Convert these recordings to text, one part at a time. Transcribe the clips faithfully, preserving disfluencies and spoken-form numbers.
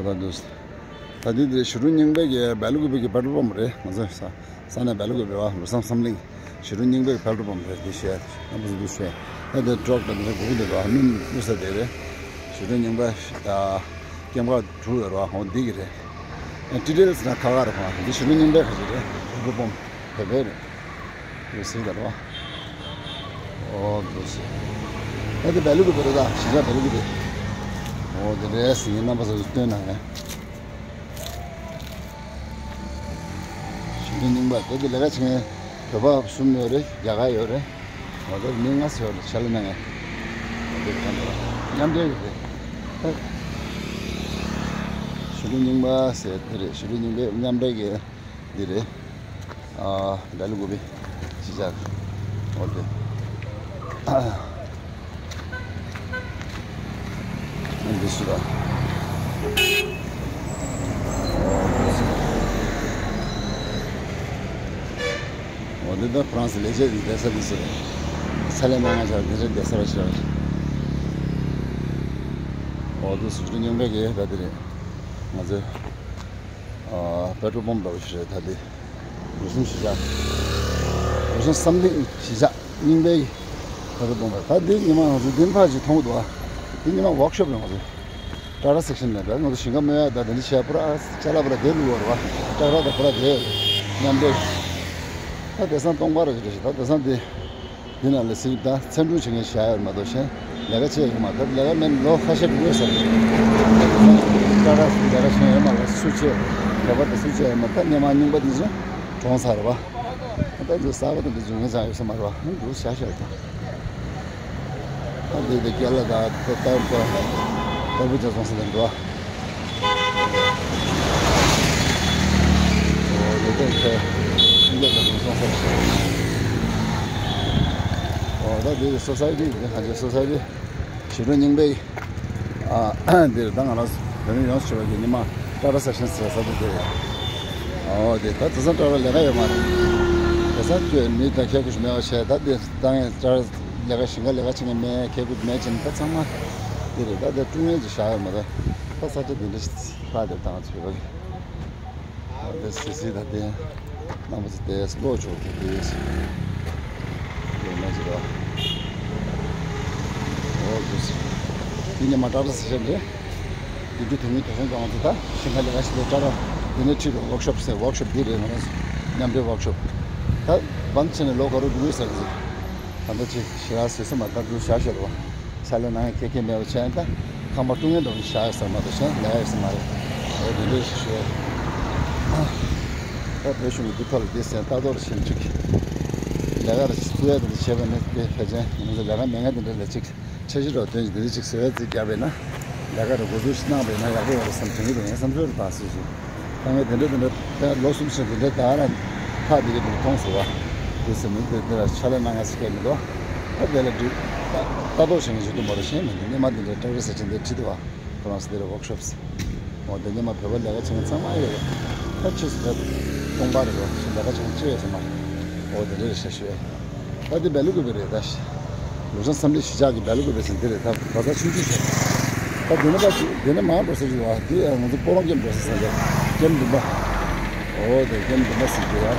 ད་འདུག་ད་འདི་འདི་ཞི་ཀྲུང་རྙིང་པའི་གི་སྦེལ་ཀོབ་ཀྱི་པེ་ཊོལ་པམ་རེད། ང་ཚོ་ས་ས་ནས་སྦེལ་ཀོབ་པའི་བ་ལུ་སམ་སམ་གླིང་ཞི་ཀྲུང་རྙིང་པའི་གི་པེ་ཊོལ་པམ་རེད། འདི་བཤད་ན་པ་སུ་འདུག་བཤད། ད་འདི་ཊྲག་དང་འདི་སྒུག་འདི་ར་མི་བླུག་ས་དེ་རེད། ཞི་ཀྲུང་རྙིང་པ་ཨ་ཀེམ་ཁ་དྲུག་ཡོད་ར། ཧོ་འདི་གི་རེད། ཨ་ཊི་ཊི་ཨེལ་ཟེར་ན་ཁ་ཁ་རེད། ཧོ་འདི་ཞི་ཀྲུང་རྙིང་པའི་ཁ་ཅིག་རེད། པེ་ཊོལ་པམ་བོད་པའི་རེད། འདུག་སེ་ད་རོ། ཨོ་འདུག་སེ། ཨ་དེ་སྦེལ་ཀོབ་རེད་ད། གཞིས་ཆགས་སྦེལ་ཀོབ་རེད། ཨོ་དེ་རེད་ཟེར་ངས་རྣམ་པ་ཚོ་སྟོན་གནང་ངས། ཞི་ཀྲུང་རྙིང་པ་དེ་དེ་ལས་ཀ་བྱེད་མཁན་བོད་པ་གསུམ་ཡོད་རེད། རྒྱ་གར་ཡོད་རེད། ཨོ་དེ་མི་ལྔ་ཙམ་ཡོད་རེད། ཕྱག་ལས་གནང་མཁན། ཨོ་དེ་གང་འདྲ་མཉམ་འབྲེལ་རེད། ཞི་ཀྲུང་རྙིང་པ་ཟེར་དེ་རེད། ཞི་ཀྲུང་རྙིང་པའི་མཉམ་འབྲེལ་གྱི་འདི་རེད། ཨ་སྦེལ་ཀོབ་པའི་གཞིས་ཆགས། ཨོ་དེ། ཨ་འདི་སུ་ར། ཨོ་དེ་ད་ཧྥ་རན་སི་ལས་བྱེད་ཀྱི་བསྡད་ས་འདི་སུ་རེད། ས་ལེ་མ་ང་ཆ་འདི་རེད་བསྡད་ས་ར་ཤི་ར། ཨོ་དེ་སུ་རེད། རྙིང་པའི་གི་ད་འདི་རེད། ང་ཚོའི་ཨ་པེ་ཊོལ་པམ་འདྲ་བོ་ཞིག་རེད། ད་དེ་ལུ་སུམ་གཞིས་ཆགས། ལུ་སུམ་སམ་གླིང་གཞིས་ཆགས་རྙིང་པའི་པེ་ཊོལ་པམ་རེད། ད་དེ་ཉི་མ་ང་ཚོ་དེ་ཕར་ཅིག་མཐོང་གི་འདུག་ཨ། དེ་ཉི་མ་ཝོག་ཤོབ་རེད། ང་ཚོ་ཊ་ཊ་སེག་ཤན་ལ་བས་ང་ཚོ་ཞིང་ཁ་རྨོ་ཡག་ད་དེ་འདྲ་བྱས་པུ་ར་ཅ་ལག་པུ་ར་དེ་བླུགས་པ་རེད་བ། ཊ་ཊ་ད་པུ་ར་དེ་མཉམ་འབྲེལ། ད་དེང་སང་སྟོང་པ་ར་ཅིག་རེད་ཤག་ད་དེང་སང་དེ། འདི་ནང་ལ་སི་ལིབ་དང་ཚན་དྲུག་བྱེད་མཁན་ཞིག་ཡོད་མ་གཏོགས་གཞན་ལས་ཀ་བྱེད་ཡོད་མ་རེད། ལས་ཀ་མེད་ལོ་ཁ་ཤས་འགྲོ་ས་རེད། ཀ་ར་ལས་ཀ་བྱེད་ཡོད་མ་རེད། སུ་བྱེད་ལས་ཀ་དེ་སུ་བྱེད་ཡོད་མ་རེད། ད་སྔོན་མ་རྙིང་པ་དེ་ཚོ་གྲོངས་ཚར་རེད་བ། ད་ཚོ་གསར་པ་དེ་འདྲ་འཛུགས་མཁན་ཅང་ཡོད་ས་མ་རེད་བ། འདུག་བྱ་ཤར་དང་། ད་འདི་དེ་རྒྱ་ལ་དང་ད་ལྟ་བ་ལྟ་བུ་ཅན་སོང་ས་དེ་འགྲོ་བ། ཨོ་ལས་དོན་ཁྲོད་ཤིང་རྟ་དང་སོང་ས་ཞིག་ཨོ་ད་འདི་སོ་སའི་ཊི་འདི་ཧ་ཅང་སོ་སའི་ཊི་ཞི་ཀྲུང་རྙིང་པའི་ཨ་འདིར་ད་ང་རང་བོད་མི་ཡོངས་སུ་གྲགས་པའི་ཉི་མ་ཊ་ཊ་སེག་ཤན་ཟེར་ས་དེ་འདི་རེད། ཨོ་དེ་ད་དེང་སང་ཊ་ཊ་ལས་ཀ་ཡོད་མ་རེད། དེང་སང་ཁྱོད་མི་དང་ཁྱད་ཁུར་ཞིག་མེད་པ་བྱས། ད་དེ་ད་ངས་ཊ་ཊ་ལས་ཀ་ཞིང་ཁ་ལས་ཀ་བྱེད་མཁན་མེད། ཁྱད་ཁུར་མེད་ཅིང་ད་ཚང་མ་དེ་རེད། ད་དེ་ཀྲུང་ཡོན་གྱི་བཞག་ཡོད་མ་རེད། ད་ས་ཆ་དེ་འདྲ་ལྷག་དེ་དང་ཚོད་པ་གི། དེ་སི་སི་ད་དེ་རྣམ་པ་ཚོ་དེ་སློག་ཆོག་གི་དེ་ཡོད་མ་ཅི་ར། ཨོ་དེ་སི་དེ་ཉི་མ་ཊ་ཊ་སེག་ཤན་རེད། དེ་རྒྱུ་དེ་ཉིད་དེ་སོང་ཙང་ང་ཚོ་ད་ཤིང་ཁ་ལས་ཀ་ཞིག་ལས་ཊ་ཊ་དེ་ནས་ཁྲིད་རོགས་ཝོག་ཤོབ་ཟེར། ཝོག་ཤོབ་འདི་རེད། ང་རང་ཚོ་མཉམ་འབྲེལ་ཝོག་ཤོབ། ད་བང་ཆེན་ནས་ལོ་ག་རུ་འགྲོ་གི་ཟེར་གི་ཟེར། ད་ལྟ་ཅིག་ཞེ་དྲག་ཟེར་ས་མ་ད་འདུག་བཞག་བཞག་རེད་བ། ས་ལེ་ནང་ཁེ་ཁེ་མེད་པ་བྱས་ན་ད་ཁང་པ་ཀྲུང་ཡན་འགྲོ་བཞག་ཟེར་མ་གཏོགས་གཞན་ལས་ཡོད་ས་མ་རེད། འོ་དེ་འདྲ་ཞིག་ཞུ་ཡ། ད་བོད་གཞུང་གི་འདི་ཐོག་ལ་འདི་ཟེར་ལྟ་རྟོག་ཞིག་ཅིག་ལས་ཀ་རེ་ཞིག་བཙུགས་ཡ་དེ་འདྲ་བྱས་པ་ནི་དེ་ཕལ་ཆེར་ང་ཚོ་ལས་ཀ་མེད་མཁན་དེ་འདྲ་ལ་ཅིག་འཆར་གཞི་རོགས་དོན་གྱི་དེ་རིགས་ཅིག་བཟོས་ཚིག་བརྒྱབ་པས་ན་ལས་ཀ་རུ་འགོ་འཛུགས་ཤིག་གནང་བས་ན་ཡག་པོ་ཡོང་བསམ་དྲན་གྱི་འདུག་ངའི་བསམ་ཚུལ་རུ་དང་སྲིད་ཞུ། ད་ངས་དེ་འདྲ་དེ་འདྲ་ད་ལོ་གསུམ་ཕྱིན་དེ་འདྲ་ད་ར་ཐག་དེ་གི་འདུག་མཐོང་སོང་བ། དེ་ཟེར་མི་དེ་དེ་ལ་ཕྱག་ལས་གནང་ང་ཟེར་མཁན་མི་འདུག་ད་དེ་ལ་འགྲིག་ད་ལྟ་རྟོག་བྱེད་མཁན་ཞིག་འདུག་མ་རེད། གཞན་མི་འདུག་སྔོན་མ་དེ་འདྲ་ཊ་ཊ་སེག་ཤན་དེ་ཁྲིད་འདུག་བ། ཁོ་རང་ཚོ་དེ་ལ་ཝོག་ཤོབ་ཟེར། འོ་དེ་འདྲ་མ་བོད་པ་ལས་ཀ་བྱེད་མཁན་ཚང་མ་ཡོད་རེད། ད་ཕྱིས་སུ་ད་སྟོང་པ་རེད་བ། ཕྱིས་ལས་ཀ་བྱེད་མཁན་ཅི་ཡོད་ཟེར་མ། འོ་དེ་འདྲ་རེད་ཤག་ཞུ། ད་དེ་སྦེལ་ཀོབ་རེད་ད། ལུགས་སྲོལ་འཚམས་འདྲི་གཞིས་ཆགས་ཀྱི་སྦེལ་ཀོབ་ཟེར་འདི་རེད། ད་ག་ས་ཆུང་ཆུང་ཞིག་ད་དེ་ནས་ཕར་ཅིག་དེ་ནས་མར་འགྲོ་ས་ཞིག་བ། དེ་ཡང་ང་ཚོ་སྤོ་རོང་ཀེམ་འགྲོ་ས་ས་ཆ་ཀེམ་བདུན་པ། འོ་དེ་ཀེམ་བདུན་པ་ཟེར་གྱི་ཡ།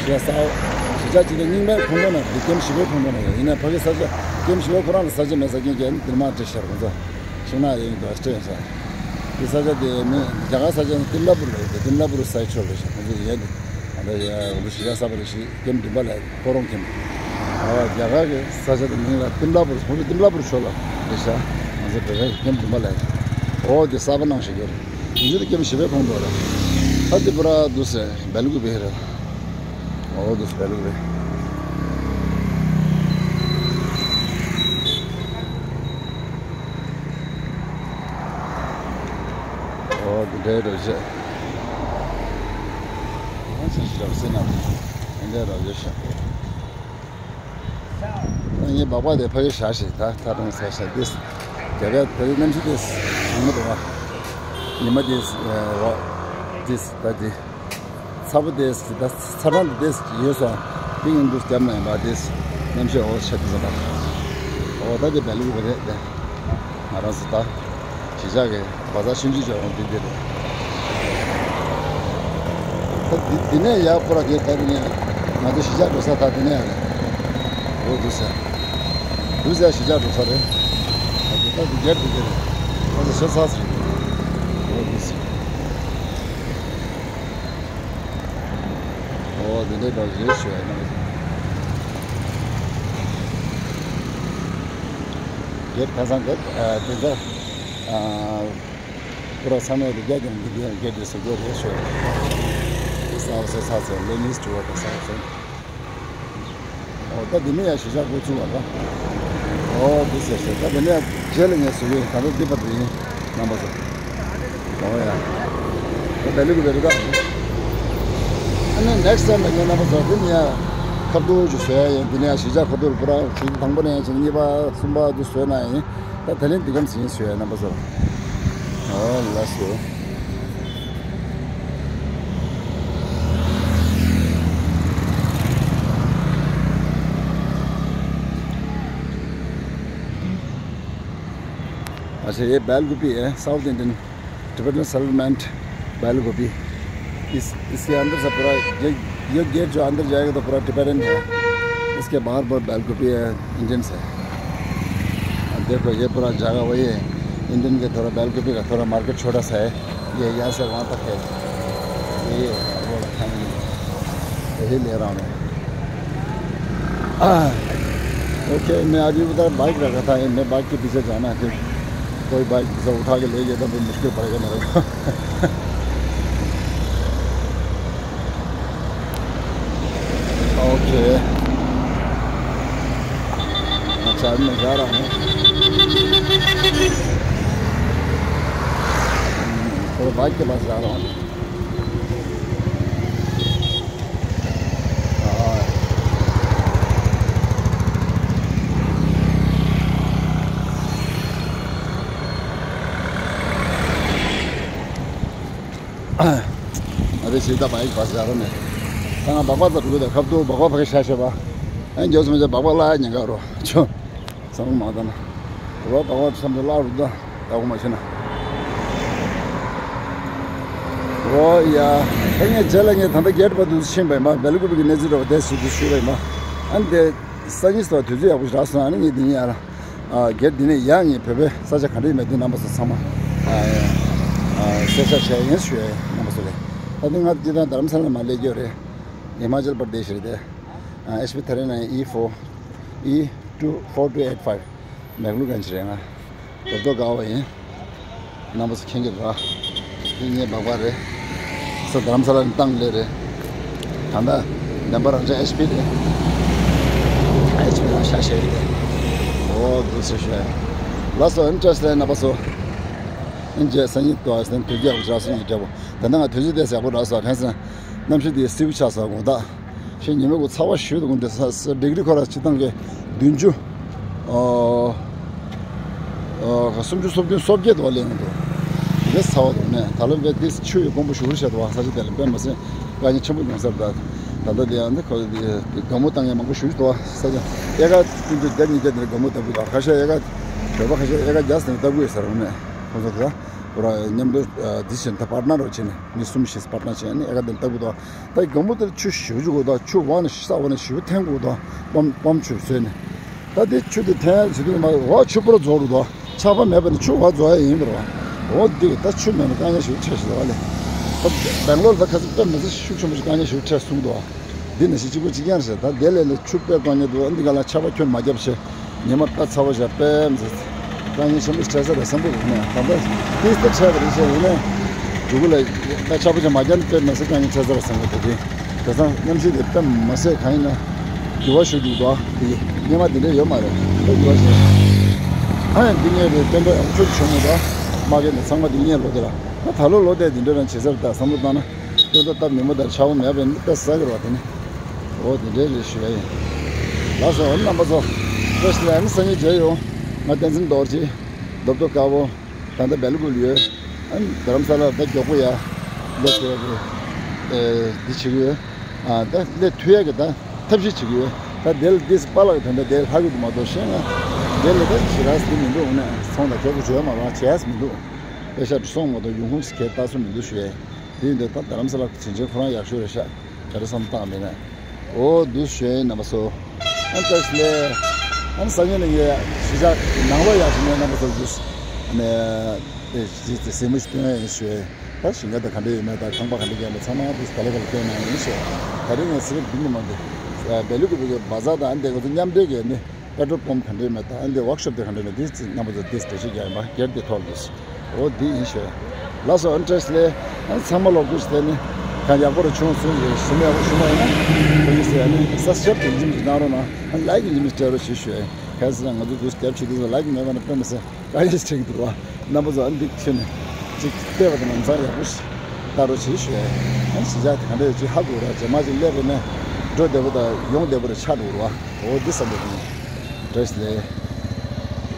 གཞིས་ཆགས་གསར་པ། གཞིས་ཆགས་གཅིག་དང་རྙིང་པའི་ཁོངས་གཏོགས་ན་དེ་ཀེམ་བཞི་པའི་ཁོངས་གཏོགས་ན་ཡོད། ཡིན་ནའི་ཕ་གི་ས་ཆ་ཀེམ་བཞི་པ་ཁོ་རང་ལ་ས་ཆ་མེད་ས་རྐྱེན་གྱིས་འདིར་མར་བྲིས་ཤར་ཁོང་ཚོ། ཤིང་ནགས་ཡིན་འདུག་སྤྲད་ཤག་དེ་ས་ཆ་དེ་མི་རྒྱ་གར་ས་ཆ་ནི་ཏིམ་ལ་པུར་ལ་ཡོད་དེ། ཏིམ་ལ་པུར་སའི་ཆོལ་རེད་ཤག་ཁོང་ཚོ་ཡིན་ཡ་དེ། ད་ལྟ་ཡ་ང་ཚོ་གཞིས་ཆགས་གསར་པ་རེད་ཤག་ཀེམ་བདུན་པ་ལ་སྤོ་རོང་ཀེམ། ཨ་རྒྱ་གར་གྱི་ས་ཆ་དེ་མིང་ལ་ཏིམ་ལ་པུར། ཁོང་ཚོ་ཏིམ་ལ་པུར་ཆོལ་ལ་རེད་ཤག་ང་ཚོ་བོད་པའི་ཀེམ་བདུན་པ་ལ་ཡོད། འོ་དེ་གསར་པ་གནང་ཤག་ཡོད་རེད། ང་ཚོ་དེ་ཀེམ་བཞི་པའི་ཁོངས་གཏོགས་རེད། ད་དེ་པུ་ར་འདུག་སེ་སྦེལ་ཀོབ་རེད། འོ་འདུག་སེ་སྦེལ་ཀོབ་རེད། འོ་དེ་འདྲའི་རོ་བྱེད། ང་ཚོ་ཞབས་སེ་ན་དེ་འདྲའི་རོ་བྱེད་ཤག་ད་ངའི་སྦག་སྦག་དེ་ཕ་གི་བཞག་ཞིག་ད་ཐ་དྲང་ས་ཞག་དེ། རྒྱ་གར་བོད་རིགས་གནམ་གཤིས་དེ་ཡང་མི་འདུག་བ། ཉི་མ་དེ་འོ་དེ་ད་དེ། ཚ་པོ་དེ་ད་ཚ་གྲང་དེ་ཡོད་སོང་། དེ་ཡིན་དུས་རྒྱབ་ན་ཡིན་པ་དེ་གནམ་གཤིས་འོ་ཆ་དེ་ཟེར་བ། འོ་ད་དེ་སྦེལ་ཀོབ་རེད་དེ། ང་རང་ཚོ་ད་ གཞིས་ཆགས་ཀྱི་བ་ཟ་ཤིན་ཅི་ཅོ་ཡོང་འདི་འདི་རེད། ད་འདི་འདི་ནས་ཡར་པུ་ར་གེ་ད་འདི་ནས་ང་ཚོ་གཞིས་ཆགས་འགྲོ་ས་ད་འདི་ནས་ཡར་རེད། འོ་འདི་ཟེར། འདི་ཟེར་གཞིས་ཆགས་འགྲོ་ས་རེད། ད་འདི་ད་འདི་རྒྱབ་འདི་འདི་རེད། ང་ཚོ་ཤ་ཚ་ཟེར། འོ་འདི་ཟེར། འོ་འདི་འདྲའི་འདྲ་རེད་ཞུ་ཡ་ཡིན་ན། རྒྱབ་ཁ་སང་འདི་ཨ་འདི་ཚོ་ཨ། པུ་ར་ཚང་མས་རི་རྒྱ་ཀྱང་འདི་གའི་རྒྱ་འདི་སུ་རྒྱ་རེད་ཤོད། ས་འོ་སེ་ས་ཚེ་ལེ་ནིས་ཏུ་བ་དང་ས་འོ་སེ། འོ་ད་འདི་ནས་ཡང་གཞིས་ཆགས་འགོ་ཚུགས་པ་རེད། འོ་འདི་ཟེར་ཤོད། ད་འདི་ནས་རྗེས་ལ་ངས་བཟོ་གི་ཡིན། ད་ལྟ་འདི་བར་དུ་ཡིན། རྣམ་པ་ཚོ། འོ་ཡ། ད་བེ་ལུ་གི་བེ་རི་ད། ཨ་ནི་ནེག་སི་ཊའིམ་ལ་ངས་རྣམ་པ་ཚོ་འདི་ནས་ཡང་ཁ་བརྡུང་ཅིག་བཟོ་ཡ་ཡིན། འདི་ནས་ཡང་གཞིས་ཆགས་ཁ་བརྡུང་པུ་ར་ཞིག་དང་པོ་ནས་ཡང་ཅིག་གཉིས་པ་གསུམ་པ་འདི་བཟོས་ན་ཡིན། ད་དེ་ལན་འདི་གམ་ཟིན་ཞུ་ཡ་རྣམ་པ་ཚོར། ཨོ་ལགས་སོ། अच्छा, ये बैल गोभी है, साउथ इंडियन टिबेटन सेटलमेंट बैल गोभी। इस, इसके अंदर से पूरा, ये, ये गेट जो अंदर जाएगा तो पूरा टिबेटन है। इसके बाहर पर बैल गोभी है, इंडियंस है। अब देखो, ये पूरा जगह वही है। इंडियन के थोड़ा बैल गोभी का थोड़ा मार्केट छोटा सा है। ये यहाँ से वहाँ तक है। ये, वो रखा है, यही ले रहा हूँ मैं। ओके, मैं अभी उधर बाइक रखा था, मैं बाइक के पीछे जाना है, फिर कोई बाइक से उठा के ले गया तो फिर मुश्किल पड़ेगा मेरे को। ओके, अच्छा, अभी मैं जा रहा हूँ। थोड़ा बाइक के पास जा रहा हूँ। ཨ་རེ་ཞིག་ད་བ་ཡིག་བ་ཟ་ར་མེད། ད་ང་སྦག་སྦག་ད་འགྲོ་གི་ད་ཁབ་ཏུ་སྦག་སྦག་ཕ་གི་ཤ་ཤ་བ། ཨ་མགྱོགས་སུ་མ་བྱ་སྦག་སྦག་ལ་ཉན་ག་རོ་ཆོ། བསམ་བློ་མ་བཏང་ན། རོ་སྦག་སྦག་བསམ་བློ་ལ་རུ་ད་ད་གོ་མ་ཤེས་ན། རོ་ཡ། ད་ངས་རྗེས་ལ་ངས་ད་ལྟ་རྒྱལ་པ་དུ་ཕྱིན་པ་ཡིན་པ། བེལ་ཀུ་པི་གི་གནས་ཚུལ་རོ་དེ་སུ་དུ་ཞུས་པ་ཡིན་པ། ཨ་འདི། སང་ཉིན་སོགས་དུས་ཚོད་ཡག་པོ་ཞིག་རག་སོང་། ཨ་ནི་ངས་འདི་ཉིད་ཡར་ལ། ཨ་སྒེར་འདི་ནས་ཡང་ངས་བོད་པའི་ས་ཆ་ག་འདྲ་ཡིན་མིན་འདི་རྣམ་པ་ཚོ་ཚང་མ། ཨ་ཨ་གསལ་བཤད་བྱས་ཡིན་ཞུ་ཡ་ཡིན་རྣམ་པ་ཚོ་ལ། ད་ནི་ང་འདི་དང་རྡ་རམ་ས་ལ་མར་སླེབས་ཀྱི་ཡོད་རེད། ཧི་མ་ཅལ་པར་དེ་ཤི་རེད་དེ། ཨ་ཨེཆ་པི་ཐ་རེ་ན་ཨི་ཕོར་ཨི་ཊུ་ཕོར་ཊུ་ཨེཊ་ཕའིབ། མེག་ལུ་གན་ཇི་རེད་ང་། རྡོ་རྡོ་དགའ་བ་ཡིན། རྣམ་པ་ཚོ་མཁྱེན་གྱི་རེད། འདི་ངའི་སྦག་སྦག་རེད། ས་རྡ་རམ་ས་ལ་ནས་བཏང་སླེབས་རེད། ད་ལྟ་བདེན་པ་རང་ཅག་ཨེཆ་པི་རེད། ཨེཆ་པི་ལ་ཤ་ཤ་རེད། འོ་འདུག་སེ་ཤོད། ལགས་སོ། ཨིན་ཊ་རེ་སི་ཊི་ལྡན་རྣམ་པ་ཚོ། ཨིན་ཇེ་སང་ཉིན་དུ་ཨ་སན་དུས་རྒྱག་ར་སོ་ཉིན་འདྲ་པོ། ད་ལྟ་ང་དུས་ཚོད་དེ་ཡག་པོ་རག་སོང་། གང་ཟེར་ན། གནམ་གཤིས་དེ་བསིལ་པོ་ཆགས་སོང་དགོང་དག་ཤེས་ཉི་མ་གུ་ཚ་བ་ཞུ་དུ་གུ་འདི་ས་ས་ཌིག་རི་ཁོ་ར་སྤྱི་བཏང་གི་བདུན་ཅུ། ཨོ། ཨོ་སུམ་ཅུ་སོ་བདུན་སོ་བརྒྱད་དུ་བ་ལེན་འདུག་དེ་ཚ་བ་འདུག་ནས་ད་ལོ་བས་དེ་ཆུ་ཡི་དགོན་པོ་ཞུ་རུ་བྱེད་དུ་བ་ས་ཆ་དེ་ལ་དཔེ་མ་སྲིད་དཀའ་ངལ་ཆེན་པོ་མྱོང་ས་རེད། ད་ད་ལྟ་དེ་ཡང་འདི་ཁོ་དགའ་མོ་བཏང་ཡ་མང་པོ་ཞུ་རུ་འདུག་བ་ས་ཆ་ཨེ་ཀ་བདུན་ཅུ་བརྒྱ་ཉིས་བརྒྱ་དེ་དགའ་མོ་བཏབ་གི་འདུག་ཁ་ཤས་ཨེ་ཀ་བོད་པ་ཁ་ཤས་ཨེ་ཀ་བརྒྱ་ཟིན་བཏབ་གི་ཡོད་ས་རེད་ནས་ཁོ་ཚོ་དེ་ལ་ཁོ་ར་མཉམ་དུ་དེ་བཞིན་ད་པར་ནར་རོ་བྱས་ནས་མི་གསུམ་བཞི་པར་ནར་བྱས་ནས་ཨེ་ཀ་དེ་བཏབ་གི་འདུག་ད་དགའ་མོ་དེར་ཆུ་ཞེ་པོ་ཅིག་དགོས་དོ། ཆུ་འོག་ནས་ས་འོག་ནས་ཞེ་པོ་འཐེན་དགོས་དོ། སྤམ་སྤམ་ཆུ་བཟོས་ནས། ད་དེ་ཆུ་དེ་འཐེན་ཟེར་དུས་མ་འོག་ཆུ་པུ་ར་རྫོགས་རུ་དོ། ཆར་པ་མེད་པ་ནི་ཆུ་འོག་རྫོགས་ཡ་ཡིན་པ་རེད་བ། འོ་འདི་ད་ཆུ་མེད་ན་དཀའ་ངལ་ཞེ་པོ་འཕྲད་ཞིག་རེད་བ་ལས། ད་སྦེང་ལོར་ད་ཁ་སང་དཔེ་མི་སྲིད་ཤུགས་ཆེན་པོ་ཞིག་དཀའ་ངལ་ཞེ་པོ་འཕྲད་སོང་དོ། འདི་ནི་ཞིག་གཅིག་པུ་གཅིག་རྐྱང་རེད། ད་དེ་ལས་ལས་ཆུ་དཔེ་དཀའ་ངལ་འདུག་འདི་ག་ལ་ཆར་པ་ཁྱོན་མ་བརྒྱབ་ཤེས། ཉི་མ་དཔེ་ཚ་བ་ཞིག་དཔེ་མི་སྲིད། དཀའ་ངལ་ཆེན་པོ་ཞིག་འཕྲད་ས་རེད་བསམ་གི་འདུག་ནས་ད་ལྟ་ཏིས་ཏི་འཕྲད་པ་རེད་ཤེས་ཡིན་ནས། འབྲུ་གུ་ལ་དཔེ་ཆར་པ་ཞིག་མ་བརྒྱབ་ན་དཔེ་མི་སྲིད་དཀའ་ངལ་འཕྲད་ས་རེད་བསམ་གི་འདུག་དེ་དེང་སང་གནམ་གཤིས་དེ་དཔེ་མི་སྲིད་གང་ཡིན་ན་འགྱུར་བ་ཞིག་འདུག་དོ། དེ་སྔོན་མ་དེ་འདྲ་ཡོད་མ་རེད། དཔེ་འགྱུར་བ་ཞིག་ཨ་ཡང་འདི་ངས་རེད་སྟོན་ཐོག་ཡག་པོ་ཆུ་བྱུང་མི་འདུག་མ་གི་ནས་ཚང་མ་འདི་སྔོན་ལོ་དེ་ལ་ད་ད་ལོ་ལོ་དེ་འདི་འདྲ་རང་བྱེད་ས་རེད། ད་བསམ་བློ་བཏང་ན། སྟོན་ཐོག་སྟབས་ཉེ་མོ་དང་ཆར་པ་མེད་པས་ནི་དཔེ་ཟ་གི་རེད་བ། དེ་ནི་འོ་དེ་འདྲའི་རེད་ཞུ་ཡ་ཡིན། ལགས་སོ། འོ་རྣམ་པ་ཚོ། བཀྲ་ཤིས་བདེ་ལེགས། ཨ་ནི་སང་ཉིན་མཇལ་ཡོང་། ང་བསྟན་འཛིན་རྡོ་རྗེ། རྡོབ་རྡོ་དཀར་པོ། ད་ལྟ་སྦེལ་ཀོབ་ལ་ཡོད། ཨ་ནི་རྡ་རམ་ས་ལ་ད་མགྱོགས་པོ་ཡ། ལོ་ཟེར་བ་དེ། འདི་བྱེད་ཀྱི་ཡོད། ཨ་ད་སླེབས་ཐུབ་ཡ་གི་ད་ཐབས་ཤེས་བྱེད་ཀྱི་ཡོད། ད་དེ་ལ་འདི་པཱ་ལགས་ཀྱི་དོན་དག་དེ་ལྷག་གི་འདུག་མ་གཏོགས་ཤེས་ང་། དེ་ལ་ད་ཞེ་དྲག་ཟིན་མི་འདུག་ནས་ཚོང་དང་མགྱོགས་པོ་བྱོས་མ་རེད་བྱས་མི་འདུག་པེ་ཤ་སོང་མ་གཏོགས་ཡོང་ཁུངས་ཁས་ལྟ་སོ་མི་འདུག་ཞུ་ཡས། དེ་ཡིན་དུས་ད་རྡ་རམ་ས་ལ་བྱིན་ཆེན་ཁོ་རང་ཡག་ཤོས་རེད་ཤག་ག་རེ་བསམ་བཏང་མེད་ན། འོ་འདུག་ཞུ་ཡས་རྣམ་པ་ཚོ། ཨ་བཀྲ་ཤིས་བདེ་ལེགས། ཨ་ནི་སང་ཉིན་ནས་ངས་གཞིས་ཆགས་ནང་ལོགས་ཡག་ཞིག་ནས་རྣམ་པ་ཚོ་འདུག་ཨ་ནི་དེ་གཟིགས་ཏེ་གཟིགས་མོ་ཞིག་སྟོན་ཡས་ཡིན་ཞུ་ཡས། ད་ཞིང་ཁ་དང་ག་འདྲ་ཡོད་མེད་དང་ཁང་པ་ག་འདྲ་བརྒྱབ་མེད་ཚང་མ་དེ་ག་ལེ་ག་ལེ་སྟོན་གནང་ཡིན་ཞུ་ཡས། ད་རིང་ངས་ཟེར་འདི་ནི་མ་འདི་བལ་ལུག་གི་བུ་གའི་བ་ཛར་དང་ཨ་འདི་ང་ཚོ་མཉམ་འབྲེལ་གྱི་ནི་པེ་ཊོལ་པམ་ག་འདྲ་ཡོད་མེད་དང་ཨ་འདི་ཝག་ཤོབ་དེ་ག་འདྲ་ཡོད་མེད་དེ་རྣམ་པ་ཚོ་དེ་འགྲེལ་བཤད་རྒྱག་ཡིན་པ་སྒེར་དེ་ཐོག་ལ་འདུག་འོ་འདི་ཡིན་ཞུ་ཡས། ལགས་སོ། ཨ་བཀྲ་ཤིས་བདེ་ལེགས། ཨ་ཚང་མ་ལོག་དུས་དེ་ནི་གང་ཡག་པོ་རུ་བྱུང་སོང་ཞེས་ཞུ་མི་ཡག་པོ་ཞུ་མ་ཡིན་ན་དེ་ཡིན་ཟེར་ནི་སབ་སི་ཀ་རབ་དེ་འཇིམ་ཞིག་གནང་རོགས་གནང་། ཨ་ལའིག་འཇིམ་ཞིག་སྤྲད་རོགས་ཞེས་ཞུ་ཡས། གལ་སྲིད་ང་ཚོ་དུས་རྒྱབ་བྱེད་དུས་ལའིག་མེད་པ་ན་དཔེ་མི་སྲིད་དཀའ་ངལ་ཞིག་འཕྲད་ཀྱི་འདུག་བ། རྣམ་པ་ཚོ་ཨ་འདི་ཁྱོད་ནི་ཅིག་བལྟས་པ་དང་ལམ་སང་ཡག་པོ་ཞིག་ལྟ་རོགས་ཞེས་ཞུ་ཡས། ཨ་གཞིས་ཆགས་དེ་ག་འདྲ་ཡོད་ཅིག་ཧ་གོ་ར་རྗེས་མ་ཅིག་སླེབས་པ་ན་འགྲོ་བདེ་པོ་དང་ཡོང་བདེ་པོ་རེ་ཆགས་འགྲོ་ར་བ། འོ་འདི་བསམ་པ་དང་བཀྲ་ཤིས་བདེ་ལེགས།